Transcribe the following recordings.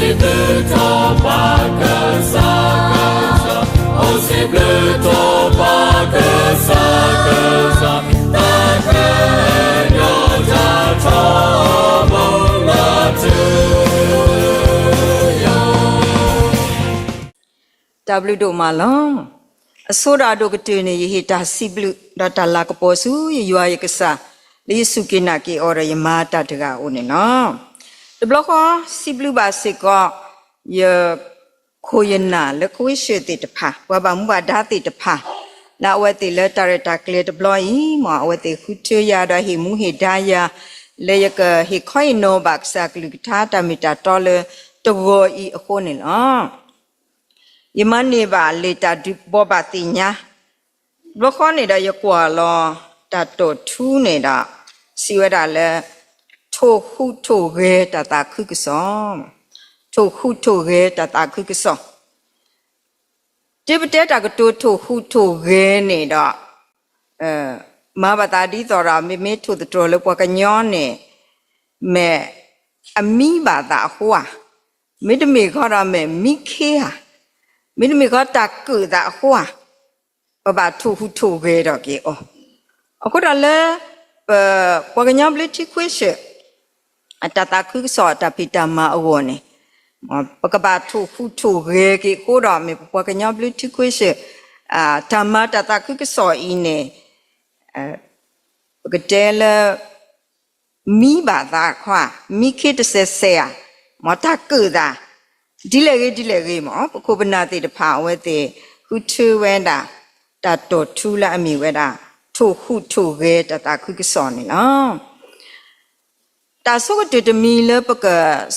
စံးဘျုးထီၣ်ပၢ်ကစၢ်ကစၢ်, အိၣ်စံးဘျုးထီၣ်ပၢ်ကစၢ်ကစၢ်, တၢ်ကညီၤတၢ်ထီဘိမၤတုၤယၤ တၢ်ဘျုးဒိၣ်မးလီၤ. အဆိဒီးအဒိၣ်ကတၢၢ်န့ၣ် ယဟ့ၣ်တၢ်စံးဘျုးဒီးတၢ်လၤကပီၤဆူယယွၤယကစၢ်, လၢယစူၢ်က့ၤနာ်က့ၤအီၤဒီးယမၤတၢ်တဂၤအအိၣ်န့ၣ်လီၤ. တဘျီဃီ စံးဘျုးဘၣ်စ့ၢ်ကီး ယခိၣ်ယနၢ်လၢကဝ့ၢ်ၡၢၣ်သ့ၣ်တဖၣ်, ပှၤဘၣ်မူဘၣ်ဒါသ့ၣ်တဖၣ်, လၢအဝဲသ့ၣ်လၢတၢ်ရဲၣ်တၢ်ကျဲၤတဘျီအံၤ, မ်အဝဲသ့ၣ်ဃုထၢယၤဒီးဟ့ၣ်မူဟ့ၣ်ဒါယၤ, လၢယကဟ့ၣ်ခီဟ့ၣ်နီၤဘၣ်ကစၢ်အကလုၢ်ကထါတၢ်မ့ၢ်တၢ်တီလၢတဂီၤအံၤအဃိန့ၣ်လီၤ. ယမၤန့ၢ်ဘၣ်လံာ်တၢ်ဒုးဘီဘၣ်သ့ၣ်ညါ, တဘျီဃီန့ၣ်ဒီးယကွၢ်လီၤတၢ်တိာ်ထူန့ၣ်ဒီး စံးဝဲဒၣ်လၢ ထိၣ်ဟူးထိၣ်ဂဲၤတၢ်သးခုကစီၣ်, ထိၣ်ဟူးထိၣ်ဂဲၤတၢ်သးခုကစီၣ်, တုၤပတဲတၢ်ကတိၤထိၣ်ဟူးထိၣ်ဂဲၤန့ၣ်ဒီး မၤဘၣ်သးဒ်သိးဒီး မ့မ့ၢ်ထိၣ်သတြီၤလၢပှၤကညီန့ၣ် မ့ၢ်အမံဘၣ်သးအဃိဧါ, မ့တမ့ၢ်ဃီဒီးမ့ၢ်မံခ့ဧါ, မ့တမ့ၢ်ဃီတၢ်ကၢၣ်သးအဃိဧါ, ပဘၣ်ထိၣ်ဟူးထိၣ်ဂဲၤထီၣ်က့ၤအီၤ. အဃိဒီးလၢ ပ ပှၤကညီဘျၢထံခွ့ၡၢၣ် အတၢ်သးခုကစီၣ်အတၢ်ဖံးတၢ်မၤအဂီၢ်န့ၣ် ပကဘၣ်ထိၣ်ဟူးထိၣ်ဂဲၤက့ၤအဃိဒီး မ့ၢ်ပပှၤကညီဘျၢထံခွ့ၡၢၣ် တၢ်မၤတၢ်သးခုကစီၣ်အံၤန့ၣ် ပကတဲလၢ မံဘၣ်သးခီ, မံခ့တစဲးစဲးဧါ, မ်တၢ်ကၢၣ်သး ဒ်လဲၣ်ဂ့ၤဒ်လဲၣ်ဂ့ၤမ့ၢ် ပခိၣ်ပနၢ်သ့ၣ်တဖၣ်အဝဲသ့ၣ် ဃုထၢဝဲဒၣ် တၢ်တိာ်ထူလၢအမ့ၢ်ဝဲဒၣ် ထိၣ်ဟူးထိၣ်ဂဲၤတၢ်သးခုကစီၣ်န့ၣ်လီၤ. တၢ်ဆိကတၢၢ်တမံၤလၢပက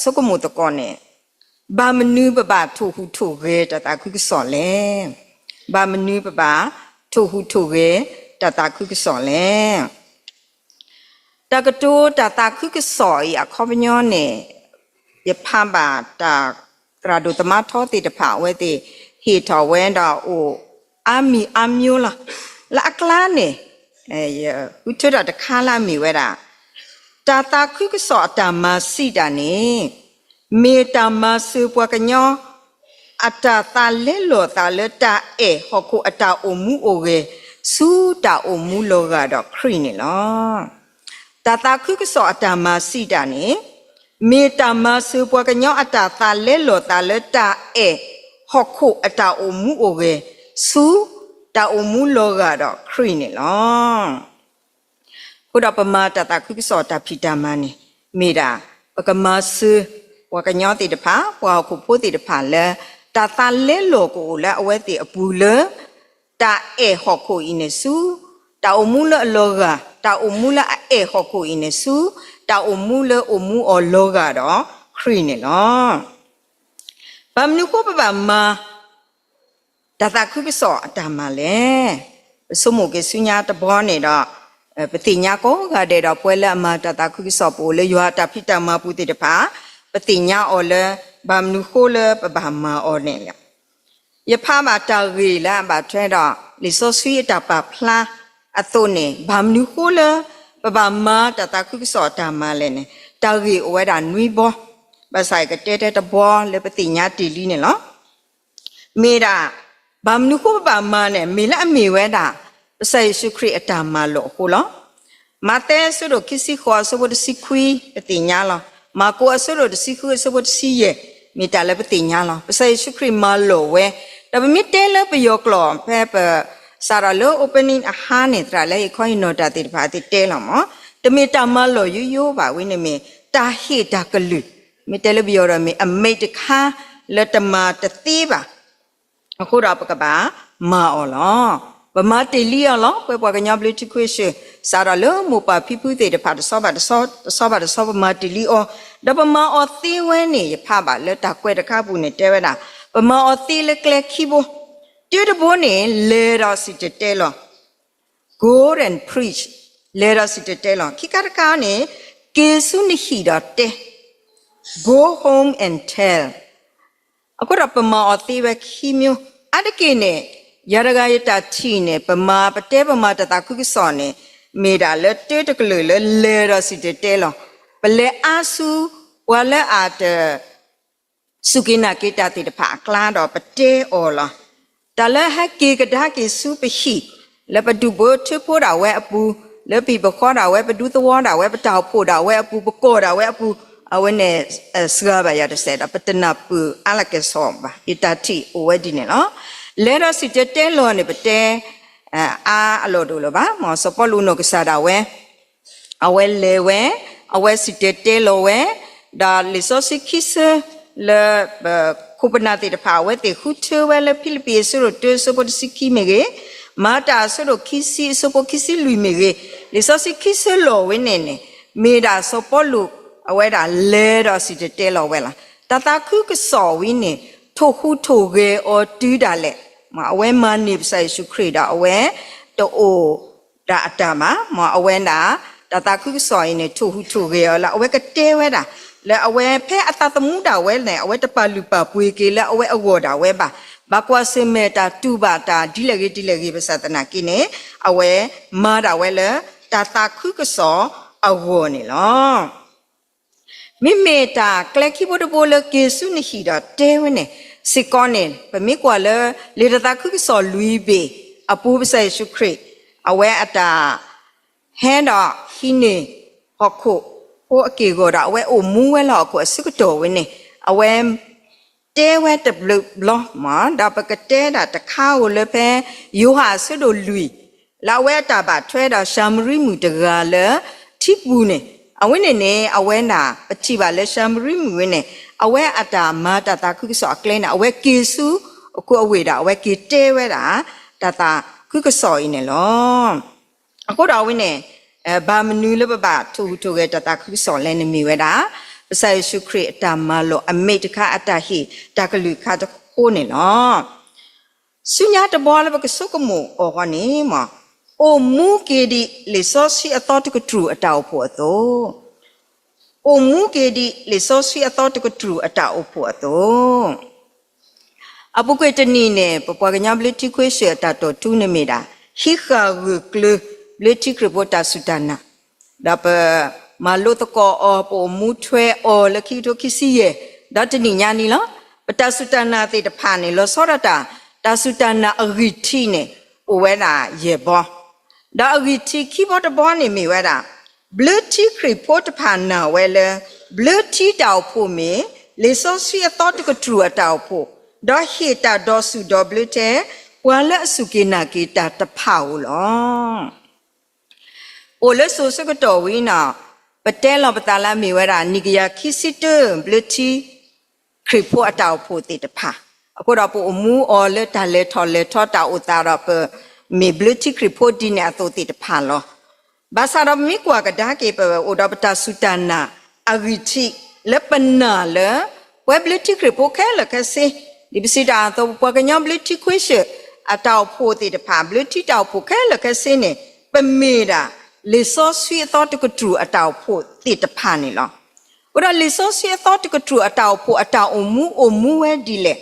ဆိကမိၣ်သကိးန့ၣ်, ဘၣ်မနုၤပဘၣ်ထိၣ်ဟူးထိၣ်ဂဲၤတၢ်သးခုကစီၣ်လဲၣ်. ဘၣ်မနုၤပဘၣ်ထိၣ်ဟူးထိၣ်ဂဲၤတၢ်သးခုကစီၣ်လဲၣ်. တၢ်ကတိၤတၢ်သးခုကစီၣ်အံၤအခီပညီန့ၣ်, ယဖးဘၣ်တၢ်သရၣ်ဒိၣ်သမါထီသ့ၣ်တဖၣ်အဝဲသ့ၣ် ဟ့ၣ်ထီၣ်ဝဲဒီးအိၣ်အါမံၤအါမျိလီၤ. လၢအကျါန့ၣ် ယဃုထၢတၢ်တခါလၢအမ့ၢ်ဝဲဒၣ် တၢ်သးခုကစီၣ်အတၢ်မၤစံးတၢ်န့ၣ် မ့ၢ်တၢ်မၤစၢၤပှၤကညီ အတၢ်သးလဲလိာ်သးလၢတၢ်အဲၣ်ဟီၣ်ခိၣ်အတၢ်အိၣ်မူအိၣ်ဂဲၤ ဆူတၢ်အိၣ်မူလီၤဂာ်ဒီးခရံာ်န့ၣ်လီၤ. တၢ်သးခုကစီၣ်အတၢ်မၤစံးတၢ်န့ၣ် မ့ၢ်တၢ်မၤစၢၤပှၤကညီအတၢ်သးလဲလိာ်သးလၢတၢ်အဲၣ်ဟီၣ်ခိၣ်အတၢ်အိၣ်မူအိၣ်ဂဲၤ ဆူတၢ်အိၣ်မူလီၤဂာ်ဒီးခရံာ်န့ၣ်လီၤ. အဃိဒီးပမၤတၢ်သးခုကစီၣ်တၢ်ဖံးတၢ်မၤန့ၣ် မ့ၢ်ဒၣ် ပကမၤစၢၤ ပှၤကညီသ့ၣ်တဖၣ် ပှၤဟီၣ်ခိၣ်ဖိသ့ၣ်တဖၣ်လၢ တၢ်သးလဲလိာ်ကအိၣ်လၢအဝဲသ့ၣ်အပူၤလၢ တၢ်အဲၣ်ဟီၣ်ခိၣ်အံၤန့ၣ်ဆူ တၢ်အိၣ်မူလၢအလီၤဂာ် တၢ်အိၣ်မူလၢအအဲၣ်ဟီၣ်ခိၣ်အံၤန့ၣ်ဆူ တၢ်အိၣ်မူလၢအိၣ်မူအီၤလီၤဂာ်ဒီးခရံာ်န့ၣ်လီၤ. ဘၣ်မနုၤဃိပဘၣ်မၤ တၢ်သးခုကစီၣ်အတၢ်မၤလဲၣ်. ပဆိကမိၣ်က့ၤဆူညါတဘျီန့ၣ်ဒီး ပသ့ၣ်ညါကိးဂၤဒဲးဒီး ပဝဲလၢအမၤတၢ်သးခုကစီၣ်ပအိၣ်လၢယွၤအတၢ်ဖံးတၢ်မၤပူၤသ့ၣ်တဖၣ် ပသ့ၣ်ညါအီၤလၢ ဘၣ်မနုၤဃိလၢပဘၣ်မၤအီၤန့ၣ်လီၤ. ယဖးဘၣ်တၢ်ဂ့ၢ်လၢအဘၣ်ထွဲဒီး လံာ်စီဆှံအတၢ်ပာ်ဖျါအသိးန့ၣ် ဘၣ်မနုၤဃိလၢ ပဘၣ်မၤတၢ်သးခုကစီၣ်အတၢ်မၤလဲၣ်န့ၣ် တၢ်ဂ့ၢ်အိၣ်ဝဲဒၣ်နွံဘီ, ဘၣ်ဆၣ်ယကတဲတဲတဘီလၢပသ့ၣ်ညါတ့ၢ်လံန့ၣ်လီၤ. မ့ၢ်ဒၣ် ဘၣ်မနုၤဃိပဘၣ်မၤန့ၣ် မ့ၢ်လၢအမ့ၢ်ဝဲဒၣ် ကစၢ်ယ့ၣ်ၡူးခရံာ်အတၢ်မၤလိာ်အဃိလီၤ. မးသဲအဆၢဒိၣ်ခံဆံဃိးအဆၢဖိတဆံခွံ ပသ့ၣ်ညါလီၤ. မၢ်ကူးအဆၢဒိၣ်တဆံဃုအဆၢဖိတဆံယဲၢ် မ့ၢ်တၢ်လၢပသ့ၣ်ညါလီၤ. ကစၢ်ယ့ၣ်ၡူးခရံာ်မၤလိာ်ဝဲ, ဒီးပမ့ၢ်တဲလၢပယီၤကျိာ် ဖဲပစးထီၣ်လၢ opening အဟါန့ၣ် သရၣ်လၢဟ့ၣ်ခီဟ့ၣ်နီၤတၢ်သ့ၣ်တဖၣ်သ့ၣ်တဲလီၤမး, တမ့ၢ်တၢ်မၤလိာ်ယိယိဘၣ်ဝဲန့ၣ်မ့ၢ် တၢ်ဟ့ၣ်တၢ်ကလုၢ်, မ့ၢ်တဲလၢပယီၤဒီးမ့ၢ် အမိန့်တခါ လၢတမၤတသ့ဘၣ် အဃိဒီးပကဘၣ်မၤအီၤလီၤ. ပမၤတ့ၢ်လံအီၤလီၤ. ပဝဲပှၤကညီဘျၢထံခွ့ၡၢၣ် စးထီၣ်လၢမိၢ်ပၢ်ဖံဖုသ့ၣ်တဖၣ် တဆီဘၣ်တဆီ တဆီဘၣ်တဆီ ပမၤတ့ၢ်လံအီၤ, ဒီးပမၤအီၤသ့ဝဲန့ၣ် ယဖးဘၣ်လၢတၢ်ကွဲးတခါအပူၤန့ၣ် တဲဝဲဒၣ် ပမၤအီၤသ့လၢကျဲခံဘိ, တုၤတဘိန့ၣ် လဲၤဒီးစံၣ်တဲၤတဲလီၤ Go and preach, လဲၤဒီးစံၣ်တဲၤတဲလီၤ. ခံခါတခါန့ၣ် က့ၤဆူနဟံၣ်ဒီးတဲ, Go home and tell. အဃိဒီးပမၤအီၤသ့ဝဲခံမျိုး, အါတက့ၢ်န့ၣ် ယၤတဂၤယတၢ်ထံၣ်န့ၣ် ပမၤပတဲပမၤတၢ်သးခုကစီၣ်န့ၣ် မ့ၢ်ဒၣ်လၢတၢတကလုာ်လၢလဲၤဒီးစံၣ်တဲၤတဲလီၤ. ပလဲၤအါဆူ ပှၤလၢအတ စူၢ်က့ၤနာ်က့ၤတၢ်သ့ၣ်တဖၣ်အကျါဒီးပတဲအီၤလီၤ. တၢ်လၢဟဲက့ၤကဒါက့ၤဆူပဟံၣ်, လၢပဒူၣ်ဖိထၢဖိဒၣ်ဝဲအပူၤ, လၢပဟံၣ်ပဃီဒၣ်ဝဲ ပဒူသဝီဒၣ်ဝဲ ပတၢ်အိၣ်ဖှိၣ်ဒၣ်ဝဲအပူၤ ပကီၢ်ဒၣ်ဝဲအပူၤ, အဝဲန့ၣ် စှၤဘၣ်ယၤတစဲးဒီး ပတနၢ်ပၢၢ်အါလၢကဲၣ်ဆိးဘၣ်. ယတၢ်ထံၣ်အိၣ်ဝဲဒ်န့ၣ်လီၤ. လဲၤဒီးစံၣ်တဲၤတဲလီၤန့ၣ် ပတဲ အါအလီၢ်တအိၣ်လၢၤဘၣ်. မ်စီၤပီလူးနီၢ်ကစၢ်ဒၣ်ဝဲ အဝဲလဲၤဝဲ, အဝဲစံၣ်တဲၤတဲလီၤဝဲ, ဒီးလံာ်စီဆှံခံဆၢ လၢ ပခိၣ်ပနၢ်သ့ၣ်တဖၣ် အဝဲသ့ၣ်ဃုထၢဝဲလၢဖံလံးပံၤအဆၢဒိၣ်တၢအဆၢဖိတဆံခံမ့ၢ်ဂ့ၤ, မၤတၢ်အဆၢဒိၣ်ခံဆံအဆၢဖိခံဆံလွံၢ်မ့ၢ်ဂ့ၤ, လံာ်စီဆှံခံဆၢလီၤဝဲန့ၣ်န့ၣ် မ့ၢ်ဒၣ်စီၤပီလူး အဝဲဒၣ်လဲၤဒီးစံၣ်တဲၤတဲလီၤဝဲလီၤ. တၢ်သးခုကစီၣ်ဝံၤန့ၣ် ထိၣ်ဟူးထိၣ်ဂဲၤအီၤတုၤဒၣ်လဲာ်, အဝဲမၤန့ၢ်ပကစၢ်ယ့ၣ်ၡူးခရံာ်ဒီး အဝဲတအိၣ် ဒၣ်အတၢ်ဘၣ်. မ်အဝဲဒၣ် တၢ်သးခုကစီၣ်အံၤန့ၣ် ထိၣ်ဟူးထိၣ်ဂဲၤအီၤလၢအဝဲကတဲဝဲဒၣ် လၢအဝဲဖဲအသးသမူဒၣ်ဝဲန့ၣ် အဝဲတပာ်လုၢ်ပာ်ပှ့ၤက့ၤလၢအဝဲအဂီၢ်ဒၣ်ဝဲဘၣ်. ဘၣ်ကွၢ်ဆၢၣ်မဲာ်တၢ်တူၢ်ဘၣ်တၢ်ဒ်လဲၣ်ဂ့ၤဒ်လဲၣ်ဂ့ၤ ဘၣ်ဆၣ်သနာ်က့န့ၣ် အဝဲမၤဒၣ်ဝဲလၢ တၢ်သးခုကစီၣ်အဂီၢ်န့ၣ်လီၤ. မ့မ့ၢ်တၢ်ကျဲခံဘိတဘိလၢက့ၤဆူနဟံၣ်ဒီးတဲဝဲန့ၣ်စ့ၢ်ကီးန့ၣ် ပမ့ၢ်ကွၢ်လၢ လံာ်တၢ်သးခုကစီၣ်လွံၢ်ဘ့ၣ်အပူၤ ကစၢ်ယ့ၣ်ၡူးခရံာ် အဝဲအတၢ်ဟဲဒီးဟံးန့ၢ်ဟီၣ်ခိၣ်ဖိအက့ၢ်အဂီၤဒီး အဝဲအိၣ်မူဝဲလၢဟီၣ်ခိၣ်အဆၢကတီၢ်ဝဲန့ၣ် အဝဲ တဲဝဲတဘျုးဘျီမး ဒီးပကတဲဒၣ်တခါဧိၤလၢဖဲ ယိၤဟၣ်အဆၢဒိၣ်လွံၢ် လၢအဝဲအတၢ်ဘၣ်ထွဲဒီးၡၤမရံမုၣ်တဂၤလၢထံပူၤန့ၣ် အဝဲန့ၣ်န့ၣ် အဝဲဒၣ်ပထံၣ်ဘၣ်လၢၡၤမရံမုၣ်ဝဲန့ၣ် အဝဲအတၢ်မၤတၢ်သးခုကစီၣ်အကျဲန့ၣ် အဝဲက့ၤဆူအခိၣ်အဝ့ၢ်ဒီး အဝဲက့ၤတဲဝဲဒၣ် တၢ်သးခုကစီၣ်အံၤန့ၣ်လီၤ. အဃိဒီးအဝဲန့ၣ် ဘၣ်မနုၤလၢပဘၣ်ထိၣ်ဟူးထိၣ်ဂဲၤတၢ်သးခုကစီၣ်လဲၣ်န့ၣ်မ့ၢ်ဝဲဒၣ် ကစၢ်ယ့ၣ်ၡူးခရံာ်အတၢ်မၤလိာ်အမ့ၢ်တခါ အတၢ်ဟ့ၣ်တၢ်ကလုၢ်ခါတဃိန့ၣ်လီၤ. ဆူညါတဘျီလၢပကဆိကမိၣ်အီၤဃီန့ၣ် အိၣ်မူက့ၤဒံးလံာ်စီဆှံအသီတကတြူၢ်အတၢ်အိၣ်ဖှိၣ်အသိး အိၣ်မူက့ၤဒံးလံာ်စီဆှံအသီတကတြူၢ်အတၢ်အိၣ်ဖှိၣ်အသိး အပူၤကွံာ်တနံၣ်န့ၣ် ပပှၤကညီဘျၢထံခွ့ဆၢၣ်အတၢ်တိာ်ထူန့ၣ်မ့ၢ်ဒၣ် ဟံးဃာ်ဂၢၢ်ကျၢၤဘျၢထံခရံာ်ဖိတၢ်စူၢ်တၢ်နာ် ဒီးပမၤလိသကိးအီၤ ပအိၣ်မူထွဲအီၤလၢခံကထိခံဆံယဲၢ် ဒီးတနံၣ်ညါန့ၣ်လီၤ. ပတၢ်စူၢ်တၢ်နာ်သ့ၣ်တဖၣ်န့ၣ် လီၤဆီဒၣ်တၢ် တၢ်စူၢ်တၢ်နာ်အဂံၢ်ထံးန့ၣ် အိၣ်ဝဲဒၣ်ယဲၢ်ဘီ ဒီးအဂံၢ်ထံးခံဘီတဘီန့ၣ်မ့ၢ်ဝဲဒၣ် ဘျၢထံခရံာ်ဖိတဖၣ်နာ်ဝဲလၢ ဘျၢထံတၢ်အိၣ်ဖှိၣ်မ့ၢ် လံာ်စီဆှံအသီတကတြူၢ်အတၢ်အိၣ်ဖှိၣ်, ဒီးဟ့ၣ်တၢ်ဒီးစူၣ်ဒီးဘျၢထဲ ပှၤလၢအစူၢ်က့ၤနာ်က့ၤတၢ်တဖၣ်ဧိၤလီၤ. အိၣ်လၢစိၤဆၢကတီၢ်ဝံၤန့ၣ် ပတဲလီၤပသးလၢအမ့ၢ်ဝဲဒၣ် နံၣ်ကယၤခံဆံတၢ ဘျၢထံ ခရံာ်ဖိအတၢ်အိၣ်ဖှိၣ်သ့ၣ်တဖၣ်, အဃိဒီးပအိၣ်မူအီၤလၢတၢ်လဲၤထီၣ်လဲၤထီတၢ်အိၣ်သးဒီး ပမ့ၢ်ဘျၢထံခရံာ်ဖိဒ်န့ၣ်အသိးသ့ၣ်တဖၣ်လီၤ. ဘၣ်ဆၣ်ဒီးပမ့ၢ်ကွၢ်ကဒါက့ၤ ပအိၣ်ဒီးပတၢ်စူၢ်တၢ်နာ်အဂံၢ်ထံး လၢပနာ်လၢ ပှၤဘျၢထံခရံာ်ဖိခဲလၢာ်ခဲဆ့, ဒ်ပစံးတၢ်အသိး ပပှၤကညီဘျၢထံခွ့ဆၢၣ် အတၢ်အိၣ်ဖှိၣ်သ့ၣ်တဖၣ် ဘျၢထံတၢ်အိၣ်ဖှိၣ်ခဲလၢာ်ခဲဆ့န့ၣ် ပမ့ၢ်ဒၣ် လံာ်စီဆှံအသီတကတြူၢ်အတၢ်အိၣ်ဖှိၣ်သ့ၣ်တဖၣ်န့ၣ်လီၤ. အဃိဒီးလံာ်စီဆှံအသီတကတြူၢ်အတၢ်အိၣ်ဖှိၣ် အတၢ်အိၣ်မူအိၣ်မူဝဲဒ်လဲၣ်,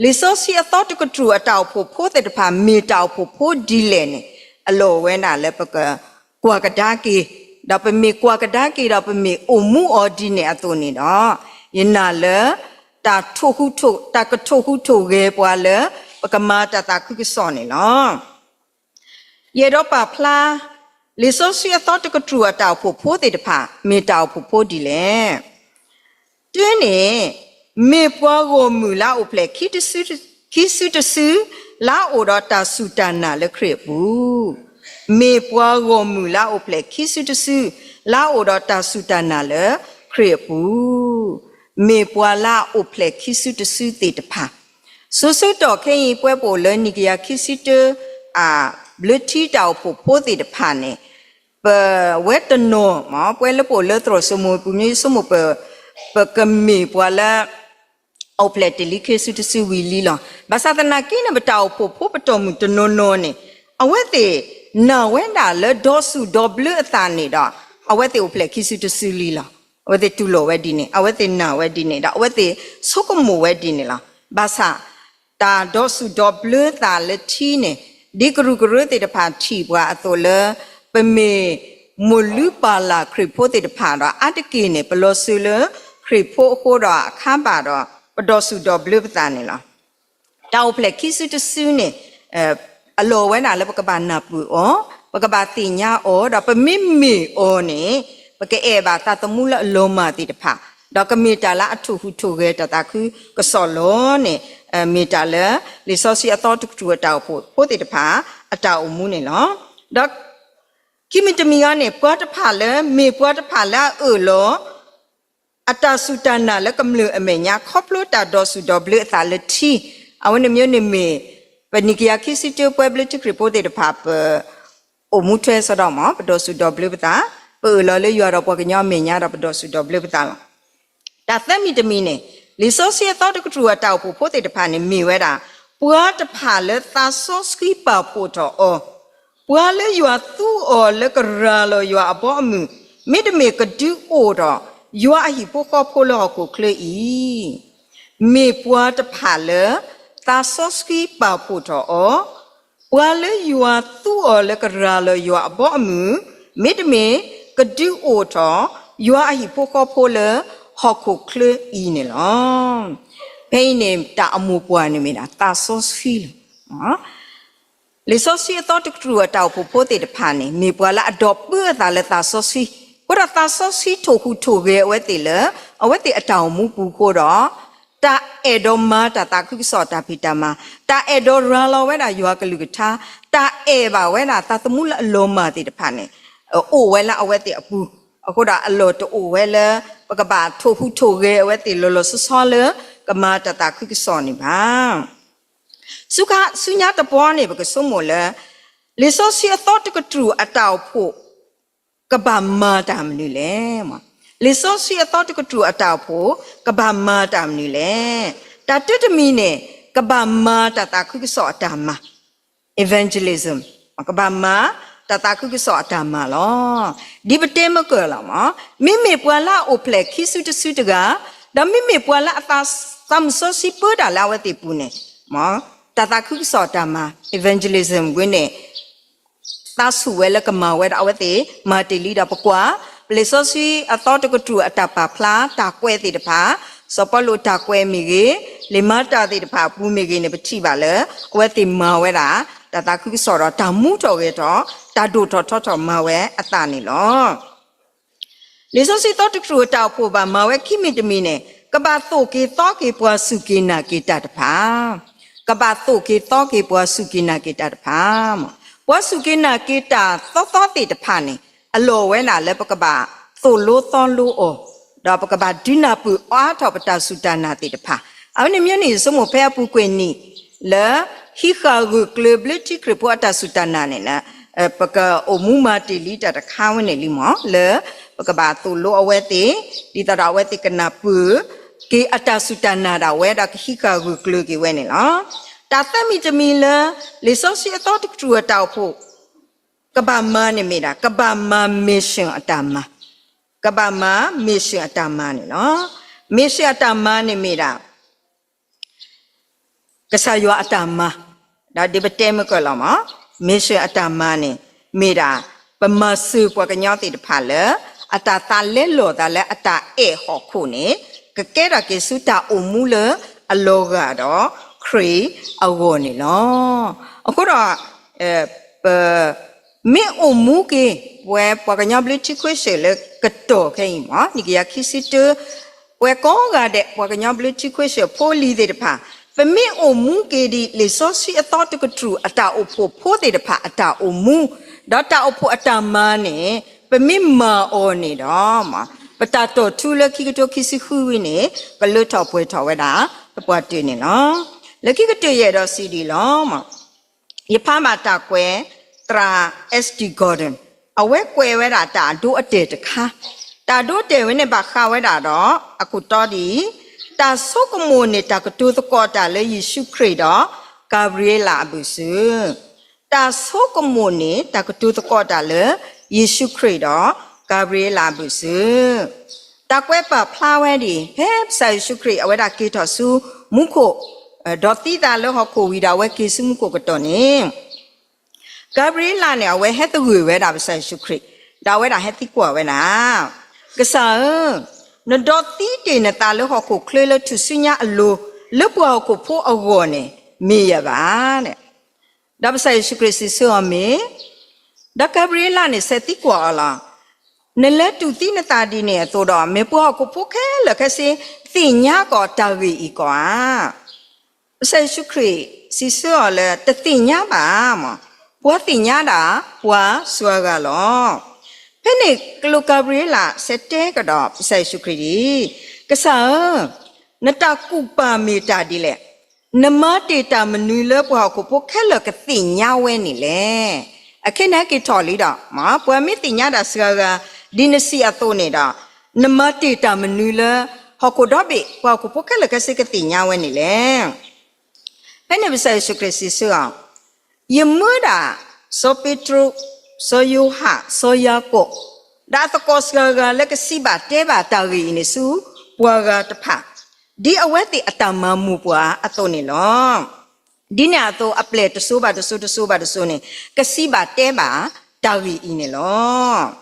လံာ်စီဆှံအသီတကတြူၢ်အတၢ်အိၣ်ဖှိၣ်ဖိသ့ၣ်တဖၣ် မ့ၢ်တၢ်အိၣ်ဖှိၣ်ဖိဒ်လဲၣ်န့ၣ် အလီၢ်ဝဲဒၣ်လၢပကကွၢ်ကဒါက့ၤ, ဒီးပမ့ၢ်ကွၢ်ကဒါက့ၤဒီး ပမ့ၢ်အိၣ်မူအီၤဒ်န့ၣ်အသိးန့ၣ်ဒီး ယနာ်လၢ တၢ်ထိၣ်ဟူးထိၣ် တၢ်ကထိၣ်ဟူးထိၣ်ဂဲၤပှၤလၢ ပကမၤတၢ်သးခုကစီၣ်န့ၣ်လီၤ. ယအဲၣ်ဒိးပာ်ဖျါ လံာ်စီဆှံအသီတကတြူၢ်အတၢ်အိၣ်ဖှိၣ်ဖိသ့ၣ်တဖၣ် မ့ၢ်တၢ်အိၣ်ဖှိၣ်ဖိဒ်လဲၣ်. တုၤန့ၣ် မ့ၢ်ပှၤဂီၢ်မုၢ်လၢအအိၣ်ဖျဲၣ်ခံစုတစု လၢအအိၣ်ဒီးတၢ်စူၢ်တၢ်နာ်လၢခရံာ်အပူၤ, မ့ၢ်ပှၤဂီၢ်မုၢ်လၢအအိၣ်ဖျဲၣ်ခံစုတစု လၢအအိၣ်ဒီးတၢ်စူၢ်တၢ်နာ်လၢခရံာ်အပူၤ, မ့ၢ်ပှၤလၢအအိၣ်ဖျဲၣ်ခံစုတစုသ့ၣ်တဖၣ် စိၤဆၢကတီၢ်ခဲအံၤ ပဝဲပအိၣ်လၢနံၣ်ကယၤခံဆံတၢ အဘျၢထံတၢ်အိၣ်ဖှိၣ်ဖိသ့ၣ်တဖၣ်န့ၣ် ပဝဲတနီၤ ပဝဲလၢပအိၣ်လၢသရိာ်စိမိၤပူၤ မ့ၢ်ယဆိကမိၣ် ပကမ့ၢ်ပှၤလၢ အိၣ်ဖျဲၣ်တ့ၢ်လံခံစုတစုဝံၤလံလီၤ. ဘၣ်ဆၣ်သနာ်က့န့ၣ် ပတၢ်အိၣ်ဖှိၣ်ဖိပတီၢ်မုၢ်တနီၤနီၤန့ၣ် အဝဲသ့ၣ်နာ်ဝဲဒၣ်လၢဒီးစူၣ်ဒီးဘျၢအသးန့ၣ်ဒီး အဝဲသ့ၣ်အိၣ်ဖျဲၣ်ခံစုတစုလံလီၤ. အဝဲသ့ၣ်တူၢ်လိာ်ဝဲဒ်န့ၣ် အဝဲသ့ၣ်နာ်ဝဲဒ်န့ၣ်ဒီး အဝဲသ့ၣ်ဆိကမိၣ်ဝဲဒ်န့ၣ်လီၤ. ဘၣ်ဆၣ် တၢ်ဒီးစူၣ်ဒီးဘျၢသးလၢထံန့ၣ် ဒ်ကရူၢ်ကရၢသ့ၣ်တဖၣ်ထံၣ်ပှၤအသိးလၢ ပမ့ၢ်မိၢ်လုၢ်ပၢ်လၢ်ခရံာ်ဖိသ့ၣ်တဖၣ်ဒီး အါတက့ၢ်န့ၣ် ပလီၤစၢၤလၢခရံာ်ဖိအဃိဒီးအခါဘၣ်ဒီး ပဒီးစူၣ်ဒီးဘျၢပသးန့ၣ်လီၤ. တၢ်အိၣ်ဖျဲၣ်ခံစုတစုန့ၣ် အလီၢ်ဝဲဒၣ်လၢပကဘၣ်နၢ်ပၢၢ်အီၤ, ပကဘၣ်သ့ၣ်ညါအီၤ, ဒီးပမ့ၢ်မ့ၢ်အီၤန့ၣ် ပကအဲၣ်ဘၣ်သးသမူလၢအလီၤမၢ်သ့ၣ်တဖၣ်, ဒီးကမ့ၢ်တၢ်လၢအထိၣ်ဟူးထိၣ်ဂဲၤတၢ်သးခုကစီၣ်လီၤန့ၣ် မ့ၢ်တၢ်လၢ လံာ်စီဆှံအသီတကတြူၢ်အတၢ်အိၣ်ဖှိၣ်ဖိသ့ၣ်တဖၣ် အတၢ်အိၣ်မူန့ၣ်လီၤ. ဒီးခံမံၤတမံၤအံၤန့ၣ် ပှၤတဖၣ်လၢ မ့ၢ်ပှၤတဖၣ်လၢအအၢၣ်လီၤ အတၢ်စူၢ်တၢ်နာ်လၢကမျၢၢ်အမဲာ်ညါ ခီဖျိတၢ်ဒီးစူၣ်ဒီးဘျၢအသးလၢထံ, အဝဲန့ၣ်မ့ၢ်န့ၣ်မ့ၢ် ပနံၣ်ကယၤခံဆံတၢ ပှၤဘျၢထံခရံာ်ဖိသ့ၣ်တဖၣ် ပအိၣ်မူထွဲစီဒီမး ပဒီးစူၣ်ဒီးဘျၢပသး, ပအၢၣ်လီၤလၢယွၤဒီးပှၤကညီအမဲာ်ညါဒီးပဒီးစူၣ်ဒီးဘျၢပသးလီၤ. တၢ်သၢမံၤတမံၤန့ၣ် လံာ်စီဆှံအသီတကတြူၢ်အတၢ်အိၣ်ဖှိၣ်ဖိသ့ၣ်တဖၣ်န့ၣ် မ့ၢ်ဝဲဒၣ် ပှၤတဖၣ်လၢသးစီဆှံပာ်ဖှိၣ်ထီၣ်အီၤ, ပှၤလၢယွၤသူအီၤလၢကရၤလီၤယွၤအဘီအမုၢ်, မ့တမ့ၢ်ကဒုးအိၣ်ထီၣ် ယွၤအဟံၣ်ဖိဃီဖိလၢဟီၣ်ခိၣ်ချၢအံၤ မ့ၢ်ပှၤတဖၣ်လၢ သးစီဆှံပာ်ဖှိၣ်ထီၣ်အီၤ, ပှၤလၢယွၤသူအီၤလၢကရၤလီၤယွၤအဘီအမုၢ်, မ့တမ့ၢ်ကဒုးအိၣ်ထီၣ် ယွၤအဟံၣ်ဖိဃီဖိလၢဟီၣ်ခိၣ်ချၢအံၤန့ၣ်လီၤ. ဖဲအံၤန့ၣ် တၢ်အမိၢ်ပှၢ်န့ၣ်မ့ၢ်ဒၣ်သးစီဆှံလီၤ. လံာ်စီဆှံအသီတကတြူၢ်အတၢ်အိၣ်ဖှိၣ်ဖိသ့ၣ်တဖၣ်န့ၣ် မ့ၢ်ပှၤလၢအဒီးပၢအသးလၢသးစီဆှံ, အဃိဒီးသးစီဆှံထိၣ်ဟူးထိၣ်ဂဲၤအဝဲသ့ၣ်လၢ အဝဲသ့ၣ်အတၢ်အိၣ်မူပူၤအဃိဒီး တၢ်အဲၣ်ဒိးမၤတၢ်သးခုကစီၣ်အတၢ်ဖံးတၢ်မၤ, တၢ်အဲၣ်ဒိးရၤလီၤဝဲဒၣ်ယွၤကလုၢ်ကထါ, တၢ်အဲၣ်ဘၣ်ဝဲဒၣ်သးသမူလၢအလီၤမၢ်သ့ၣ်တဖၣ်န့ၣ် အိၣ်ဝဲလၢအဝဲသ့ၣ်အပူၤ, အဃိဒီးအလီၢ်တအိၣ်ဝဲလၢ ပကဘၣ်ထိၣ်ဟူးထိၣ်ဂဲၤအဝဲသ့ၣ်လီၤလီၤဆီဆီလၢ ကမၤတၢ်သးခုကစီၣ်န့ၣ်ဘၣ်. ဆူညါတဘျီန့ၣ် ပကဆိကမိၣ်လၢ လံာ်စီဆှံအသီတကတြူၢ်အတၢ်အိၣ်ဖှိၣ် ကဘၣ်မၤတၢ်မနုၤလဲၣ်. လံာ်စီဆှံအသီတကတြူၢ်အတၢ်အိၣ်ဖှိၣ် ကဘၣ်မၤတၢ်မနုၤလဲၣ်. တၢ်တၢတမံၤန့ၣ် ကဘၣ်မၤတၢ်သးခုကစီၣ်အတၢ်မၤ evangelism ကဘၣ်မၤတၢ်သးခုကစီၣ်အတၢ်မၤလီၤ. ဒ်ပတဲမုၢ်ကၢၢ်လီၤမး, မ့မ့ၢ်ပှၤလၢအအိၣ်ဖျဲၣ်ခံစုတစုတဂၤ, ဒီးမ့မ့ၢ်ပှၤလၢအသး သးမုၢ်စီဆှံပၢတၢ်လၢအဝဲသ့ၣ်ပူၤန့ၣ်, တၢ်သးခုကစီၣ်အတၢ်မၤ evangelism ဝဲန့ၣ် သးဆူၣ်ဝဲလၢကမၤဝဲဒီးအဝဲသ့ၣ် မၤတ့ၢ်လံဒီးပကွၢ် ပလံာ်စီဆှံအသီတကတြူၢ်အတၢ်ပာ်ဖျါတၢ်ကွဲးသ့ၣ်တဖၣ်, စီၤပီလူးအတၢ်ကွဲးမ့ၢ်ဂ့ၤ, လံာ်မၤတၢ်သ့ၣ်တဖၣ်အပူၤမ့ၢ်ဂ့ၤန့ၣ် ပထံၣ်ဘၣ်လၢ အဝဲသ့ၣ်မၤဝဲဒၣ် တၢ်သးခုကစီၣ်ဒီးတၢ်မူထီၣ်ဂဲၤထီၣ် တၢ်ဒိၣ်ထီၣ်ထီထီၣ်မၤဝဲအသးန့ၣ်လီၤ. လံာ်စီဆှံသီတကတြူၢ်အတၢ်အိၣ်ဖှိၣ်ဘၣ်မၤဝဲခံမံၤတမံၤန့ၣ် ကဘၣ်သိၣ်က့ၤသီက့ၤပှၤစူၢ်က့ၤနာ်က့ၤတၢ်တဖၣ်, ကဘၣ်သိၣ်က့ၤသီက့ၤပှၤစူၢ်က့ၤနာ်က့ၤတၢ်တဖၣ်, ပှၤစူၢ်က့ၤနာ်က့ၤတၢ်သီသီသ့ၣ်တဖၣ်န့ၣ် အလီၢ်ဝဲဒၣ်လၢပကဘၣ်သိၣ်လိသီလိအီၤ, ဒီးပကဘၣ်ဒုးနၢ်ပၢၢ်အါထီၣ်ပတၢ်စူၢ်တၢ်နာ်သ့ၣ်တဖၣ်. အဝဲန့ၣ်မ့ၢ်န့ၣ် ယဆိကမိၣ်ဖဲအပူၤကွံာ်နံၣ် လၢဟံးဃာ်ဂၢၢ်ကျၢၤဘျၢထံခရံာ်ဖိအတၢ်စူၢ်တၢ်နာ်န့ၣ် ပကအိၣ်မူမၤတ့ၢ်လံတၢ်တခါဝဲန့ၣ်လံမး လၢပကဘၣ်သိၣ်လိအဝဲသ့ၣ် ဒ်သိးဒီးအဝဲသ့ၣ်ကနၢ်ပၢၢ်က့ၤအတၢ်စူၢ်တၢ်နာ်ဒၣ်ဝဲဒီးကဟံးဃာ်ဂၢၢ်ကျၢၤက့ၤဝဲန့ၣ်လီၤ. တၢ်သၢမံၤတမံၤလၢ လံာ်စီဆှံအသီတကတြူၢ်အတၢ်အိၣ်ဖှိၣ် ကဘၣ်မၤန့ၣ်မ့ၢ်ဒၣ် ကဘၣ်မၤ mission အတၢ်မၤ, ကဘၣ်မၤ mission အတၢ်မၤန့ၣ်လီၤ. mission အတၢ်မၤန့ၣ်မ့ၢ်ဒၣ် ကစၢ်ယွၤအတၢ်မၤ, ဒီးဒ်ပတဲမုၢ်ကၢၢ်လီၤမး, mission အတၢ်မၤန့ၣ် မ့ၢ်ဒၣ် ပမၤစၢၤပှၤကညီသ့ၣ်တဖၣ်လၢ အတၢ်သးလဲလိာ်သးလၢအတၢ်အဲၣ်ဟီၣ်ခိၣ်န့ၣ် ကကဲထီၣ်က့ၤဆူတၢ်အိၣ်မူလၢအလီၤဂာ်ဒီးခရံာ်အဂီၢ်န့ၣ်လီၤ. အဃိဒီး ပ မ့ၢ်အိၣ်မူက့ၤ ပဝဲပှၤကညီဘျၢထံခွ့ၡၢၣ်လၢကတီၢ်ခဲအံၤမး နံၣ်ကယၤခံဆံတၢ ပဝဲကိးဂၤဒဲးပှၤကညီဘျၢထံခွ့ၡၢၣ်ဖိလံၤသ့ၣ်တဖၣ် ပမ့ၢ်အိၣ်မူက့ၤဒ်လံာ်စီဆှံအသီတကတြူၢ်အတၢ်အိၣ်ဖှိၣ်ဖိသ့ၣ်တဖၣ်အတၢ်အိၣ်မူ ဒီးတၢ်အိၣ်ဖှိၣ်အတၢ်မၤန့ၣ် ပမ့ၢ်မၤအီၤန့ၣ်ဒီး ပတၢ်တီၢ်ထူလၢခံကထိခံဆံဃုဝံၤန့ၣ် ကလၢထီၣ်ပှဲၤထီၣ်ဝဲဒၣ်သပှၢ်တၢၢ်န့ၣ်လီၤ. လၢခံကတၢၢ်ယအဲၣ်ဒိးစံးဒ်အံၤလီၤ. ယဖးဘၣ်တၢ်ကွဲး သရၣ် S D Gordon အဝဲကွဲးဝဲဒၣ်တၢ်အဒိအတဲာ်တခါ, တၢ်အဒိအတဲာ်ဝဲန့ၣ်ဘၣ်ဃးဝဲဒၣ်ဒီး အခိၣ်တီဒ်အံၤ, တၢ်ဆိကမိၣ်န့ၢ်တၢ်ကတိၤသကိးတၢ်လၢယ့ၣ်ၡူးခရံာ်ဒီး ကၤဘြံၤအ့လးအဘၢၣ်စၢၤ တၢ်ဆိကမိၣ်န့ၢ်တၢ်ကတိၤသကိးတၢ်လၢ ယ့ၣ်ၡူးခရံာ်ဒီး ကၤဘြံၤအ့လးအဘၢၣ်စၢၤ တၢ်ကွဲးပာ်ဖျါဝဲဒ်အံၤ, ဖဲကစၢ်ယ့ၣ်ၡူးခရံာ်အဝဲဒၣ်က့ၤထီၣ်ဆူမူခိၣ်, ဒီးသံသးလၢဟီၣ်ခိၣ်ဝံၤဒီးအဝဲက့ၤဆူမူခိၣ်ကတီၢ်န့ၣ်, ကၤဘြံၤအ့လးန့ၣ် အဝဲဟဲသဂၢၢ်ဝဲဒၣ်ကစၢ်ယ့ၣ်ၡူးခရံာ်, ဒီးအဝဲဒၣ်ဟဲသံကွၢ်ဝဲဒၣ်, ကစၢ်ဧၢ, နဒိးသံတ့ၢ်နသးလၢဟီၣ်ခိၣ်ချၢလၢထူၣ်စုညါအလိၤ လၢပှၤဟီၣ်ခိၣ်ဖိအဂီၢ်န့ၣ် မ့ၢ်ယၤဘၣ်. ဒီးကစၢ်ယ့ၣ်ၡူးခရံာ်စံးဆၢအီၤမ့ၢ်, ဒီးကၤဘြံၤအ့လးန့ၣ် ဆဲးသံကွၢ်အီၤလီၤ. နလဲၤတူၢ်သံနသးဒ်န့ၣ်အသိးဒီး မ့ၢ်ပှၤဟီၣ်ခိၣ်ဖိခဲလၢာ်ခဲဆ့ သ့ၣ်ညါကီးတၢ်ဂ့ၢ်အံၤကီးဧါ. ကစၢ်ယ့ၣ်ၡူးခရံာ်စံးဆၢအီၤလၢ တသ့ၣ်ညါဘၣ်မး, ပှၤသ့ၣ်ညါဒၣ်ပှၤစှၤဂၤလီၤ. ဖဲန့ၣ်ကလူးကၤဘြံၤအ့လး ဆဲးတဲကဒီးကစၢ်ယ့ၣ်ၡူးခရံာ်ဒ်အံၤ, ကစၢ်ဧၢ, နတၢ်ကူၣ်ပာ်မ့ၢ်တၢ်ဒ်လဲၣ်. နမၤတ့ၢ်တၢ်မနုၤလၢပှၤဟီၣ်ခိၣ်ဖိခဲလၢာ်ကသ့ၣ်ညါဝဲန့ၣ်လဲၣ်. အခဲန့ၣ်ဟဲက့ၤထီၣ်လံဒီး ပှၤမ့ၢ်သ့ၣ်ညါတၢ်စှၤဂၤ ဒ်နစံးအသိးန့ၣ်ဒီး နမၤတ့ၢ်တၢ်မနုၤလၢ ဟီၣ်ခိၣ်ဒီဘ့ၣ် ပှၤဟီၣ်ခိၣ်ဖိခဲလၢာ်ခဲဆ့ကသ့ၣ်ညါဝဲန့ၣ်လဲၣ်. ဖဲန့ၣ်ကစၢ်ယ့ၣ်ၡူးခရံာ်စံးဆၢအီၤ, ယမၢဒၣ် စီၤပ့းတရူး, စီၤယိၤဟၣ်, စီၤယၤကိာ်, ဒီးအသကိးစှၤဂၤလၢကစံးဘၣ်တဲဘၣ်တၢ်ဂ့ၢ်အံၤန့ၣ်ဆူပှၤဂၤတဖၣ်, ဒ်အဝဲသ့ၣ်အတၢ်မၤမိၢ်ပှၢ်အသိးန့ၣ်လီၤ. ဒ်န့ၣ်အသိးအပျဲၢ်တစိၤဘၣ်တစိၤ တစိၤဘၣ်တစိၤန့ၣ် ကစံးဘၣ်တဲဘၣ်တၢ်ဂ့ၢ်အံၤန့ၣ်လီၤ.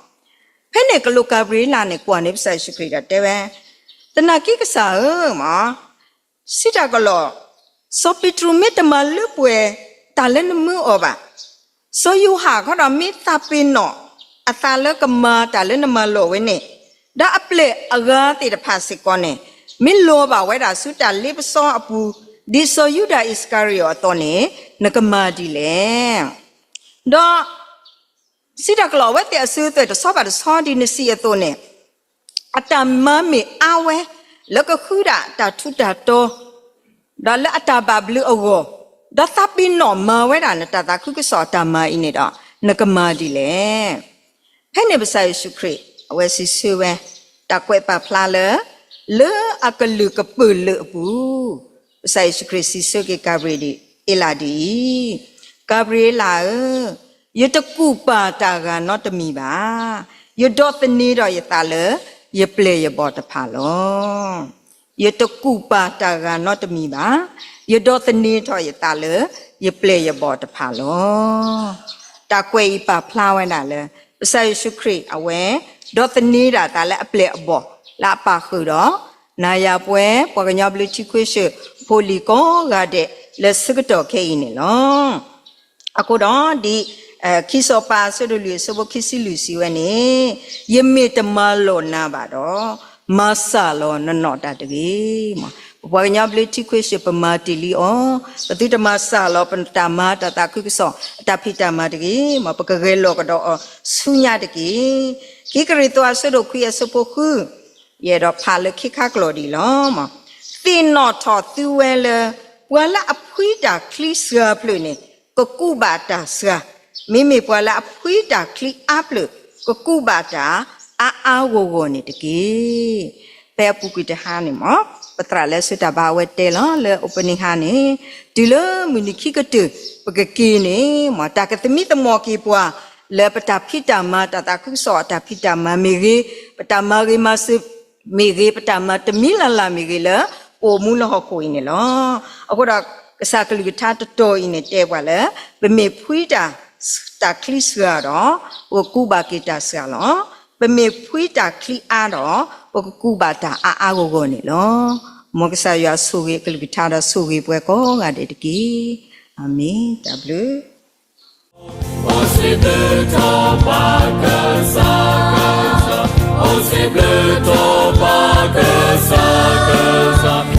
ဖဲန့ၣ်ကလူးကၤဘြံၤအ့လးန့ၣ် ကွၢ်န့ၢ်ကစၢ်ယ့ၣ်ၡူးခရံာ်ဒီးတဲဝဲ, သနာ်က့ကစၢ်ဧၢ, မ့ၢ် စံးတၢ်ကလီၢ်, စီၤပ့းတရူးမ့ၢ်တမၤလၢပှဲၤတၢ်လၢနမၢအီၤဘၣ်, စီၤယိၤဟၣ်ခီဒီးမ့ၢ်သးပ့ၤနီၣ်အသးလၢကမၤတၢ်လၢနမၤလိာ်ဝဲန့ၣ်, ဒီးအပျဲၢ်အဂၤသ့ၣ်တဖၣ်စ့ၢ်ကီးန့ၣ် မ့ၢ်လီၤဘၣ်ဝဲဒၣ်ဆူတၢ်လ့ပစီအပူၤ ဒ်စီၤယူဒၤအံၣ်စကၤရံၤအီၤအသိးန့ၣ် နကမၤဒ်လဲၣ်. ဒီး စံးတၢ်ကလီၢ် အဝဲသ့ၣ်အစၢၤအသွဲၣ်တဆီဘၣ်တဆီဒ်နစံးအသိးန့ၣ်, အတၢ်မၤမ့ၢ်အါဝဲ လၢကဃုဒၣ်တၢ်ထူးတၢ်တီၤ, ဒီးလၢအတၢ်ဘၣ်ဘျုးအဂီၢ်, ဒီးသးပ့ၤနီၣ်မၤဝဲဒၣ်နတၢ်သးခုကစီၣ်အတၢ်မၤအံၤန့ၣ်ဒီး နကမၤဒ်လဲၣ်. ဖဲန့ၣ်ကစၢ်ယ့ၣ်ၡူးခရံာ် အဝဲစံးဆၢဝဲ တၢ်ကွဲးပာ်ဖျါလၢ လၢအကလုၢ်ကပၢၢ်လၢအပူၤ, ကစၢ်ယ့ၣ်ၡူးခရံာ်စံးဆၢက့ၤကၤဘြံၤအ့လးဒ်အံၤ, ကၤဘြံၤအ့လးဧၢ, ယတကူၣ်ပာ်တၢ်ဂၤနီတမံၤဘၣ်. ယဒိးသန့ၤထီၣ်ယသးလၢ ယပျဲၢ်ယဘီၣ်တဖၣ်လီၤ. ယတကူၣ်ပာ်တၢ်ဂၤနီတမံၤဘၣ်. ယဒိးသန့ၤထီၣ်ယသးလၢ ယပျဲၢ်ယဘီၣ်တဖၣ်လီၤ. တၢ်ကွဲးအံၤပာ်ဖျါဝဲဒၣ်လၢ ကစၢ်ယ့ၣ်ၡူးခရံာ်အဝဲ ဒိးသန့ၤဒၣ်သးလၢအပျဲၢ်အဘီၣ် လၢအပာ်ဃုာ်ဒီး နၤယၤပှဲၤ ပှၤကညီဘျၢထံခဝ့ၡၢၣ်ဖိလံၤကိးဂၤဒဲး လၢဆၢကတီၢ်ခဲအံၤန့ၣ်လီၤ. အဃိဒီးဒ် ခံစီၤပၤအဆၢဒိၣ်လွံၢ်အဆၢဖိခံဆံလွံၢ်စံးဝဲန့ၣ်, ယမ့ၢ်တမၤလိာ်နၤဘၣ်ဒီး မၤစၢ်လီၤနနီၢ်တၢ်တဂ့ၤ. ပပှၤကညီဘျၢထံခဝ့ၡၢၣ်ပမၤတ့ၢ်လံအီၤ, ပသုတမၤစၢ်လီၤပတၢ်မၤတၢ်သးခုကစီၣ် အတၢ်ဖံးတၢ်မၤတဂ့ၤ. မ်ပကဂဲၤလိာ်ကဒီးအီၤဆူညါတက့ၢ်. ခံကရံၣ်သူးအဆၢဒိၣ်ခွံအဆၢဖိဃု, ယအဲၣ်ဒိးဖးလၢခံခါကျိာ်ဒ်အံၤလီၤ. သ့ၣ်နီၣ်ထီၣ်သုဝဲလၢ ပှၤလၢအဖှံတၢ်ချံစှၤဖျၢၣ်န့ၣ် ကကူးဘၣ်တၢ်စှၤ, မ့မ့ၢ်ပှၤလၢအဖှံတၢ်ချံအါဖျၢၣ် ကကူးဘၣ်တၢ်အါအါဂီၢ်ဂီၢ်န့ၣ်တက့ၢ်. ဖဲအပူၤကွံာ်တဟါန့ၣ်မ့ၢ် ပသရၣ်လၢအဆှၢတၢ်ဘါအဝဲတဲလီၤလၢ opening ဟါန့ၣ်, တုၤလၢမုၢ်နံၤခံကတၢၢ် ပကက့ၤန့ၣ် မ့ၢ်တၢ်ကသမံသမိးက့ၤပှၤ လၢပတၢ်ဖံးတၢ်မၤတၢ်သးခုကစီၣ်အတၢ်ဖံးတၢ်မၤမ့ၢ်ဂ့ၤ, ပတၢ်မၤဂ့ၤမၤစၢၤမ့ၢ်ဂ့ၤ, ပတၢ်မၤတမံၤလၢ်လၢ်မ့ၢ်ဂ့ၤလၢ ပအိၣ်မူလၢဟီၣ်ခိၣ်အံၤန့ၣ်လီၤ. အဃိဒီး ကစၢ်ကလုၢ်ကထါတတီၤအံၤန့ၣ်တဲပှၤလၢ ပမ့ၢ်ဖှံတၢ် တၢ်ချံစှၤဒီး ပကကူးဘၣ်က့ၤတၢ်စှၤလီၤ. ပမ့ၢ်ဖှံတၢ်ချံအါဒီး ပကကူးဘၣ်တၢ်အါအါဂီၢ်ဂီၢ်န့ၣ်လီၤ. မ်ကစၢ်ယွၤဆိၣ်ဂ့ၤအကလုၢ်ကထါဒီးဆိၣ်ဂ့ၤပှၤကိးဂၤဒဲးတက့ၢ်. အၤမ့ၣ်, တၢ်ဘျုး အိၣ်စ့ၢ်ဘျုးထီၣ်ပၢ်ကစၢ်, အိၣ်စ့ၢ်ဘျုးထီၣ်ပၢ်ကစၢ်ကစၢ်,